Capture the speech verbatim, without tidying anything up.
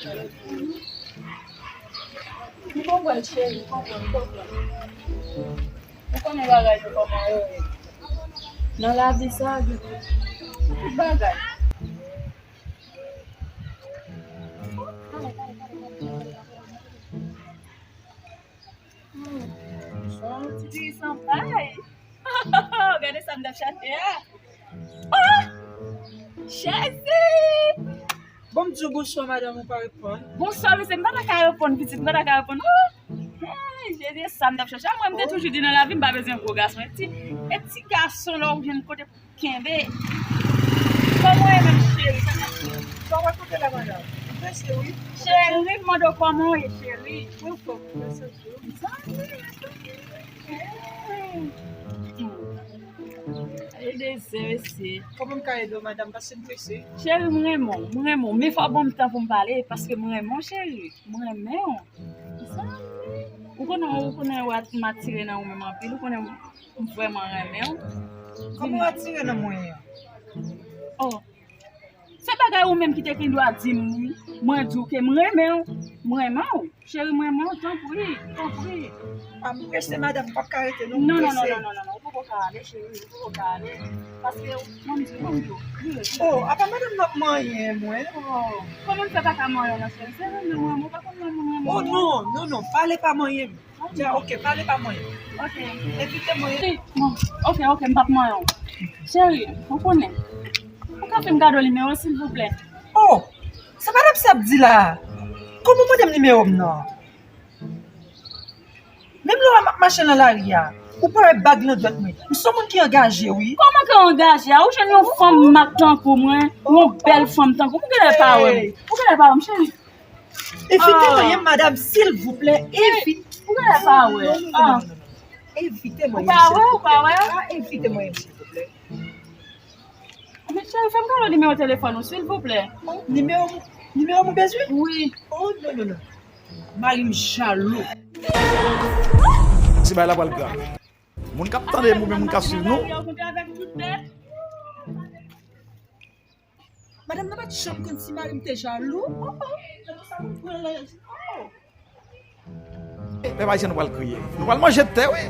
M konprann, cheri, m konprann, m konprann. Ou konnen bagay yo kòman yo ye. Nan lavi sa, gen tout bagay. Hmm. Bon, ti diri san pay. Gade sa m t ap chache a. Oh! Jezi! Bon, m di w bonswa, madanm, ou pa reponn. Bonswa, mesye, m pa ta ka reponn, pitit, m pa ta ka reponn. Oh! Hey, Jezi, sa m t ap chache. A, mwen, m te toujou di nan lavi, m pa bezwen gwo gason. E ti, e ti gason la, ou jwenn kote kenbe. Kòman w ye menm, cheri? Sa w rakonte la, madanm? Ou prese, wi. Cheri, m mande w kòman w ye, cheri? Mwen fò, mwen santi w. Ede se mesye. Kòman m ka ede w, madanm? Paske m prese. Cheri, m renmen w, m renmen w. Men fò w ban m tan pou m pale, paske m renmen w, cheri. M renmen w. Ou konnen, ou konnen w at-, m atire nan ou menm anpil. Ou konnen m vrèman renmen w. Kòman w atire nan mwen an? Oh. Se bagay ou menm ki te gen dwa di m, wi. Mwen di w ke m renmen w. M renmen w. Cheri, m renmen w. Tanpri, tanpri. A, m prese, madanm, m p ap ka rete, non, m prese. Non, non, non, non, non, non, non. Ou poko ka ale, cheri. Ou poko ka ale. Paske, mwen m di w, mwen m di w. Oh, apa madanm m ap manyen, mwen? Oh, kòman m fè pa ka manyen w, non, cheri? Se renmen mwen, mwen pa konn manyen mwen. Oh, non, non, non, pale pa manyen m. Ya, ok, pale pa mwen. Ok. Evite mwen. Bon, ok, ok, m p ap manyen w. Cheri, ou konnen. Ou ka fè m kado nimewo, silvouplè? Oh, sa madanm sa ap di la? Kòman w mande m nimewo m nan? Menm lè w wè m ap mache nan lari a, ou pa wè bag nan dwèt mwen. M se yon moun ki angaje, wi. Kòman ki angaje a? Ou jwenn yon fanm mak tankou mwen, yon bèl fanm tankou mwen, ou genlè pa wè m. Ou genlè pa wè m, cheri. Evite manyen m, madanm, silvouplè. Evite. Ou genlè pa wè. Non, non, non, non, non, non. Evite manyen m, silvouplè. Ou pa wè, ou pa wè? Ah, evite manyen m, silvouplè. Men cheri, fè m kado nimewo telefòn ou, silvouplè. Oh, nimewo, nimewo m ou bezwen? Wi. Oh, non, non, non. Mari m jalou. Ti bagay la pral grav. Moun k ap tande m oubyen moun k ap swiv nou. Madanm nan pa t janm konn si mari m te jalou. Oh, oh. Gade sa moun pran la, oh. Pèp ayisyen, nou pral kriye. Nou pral manje tè, wi.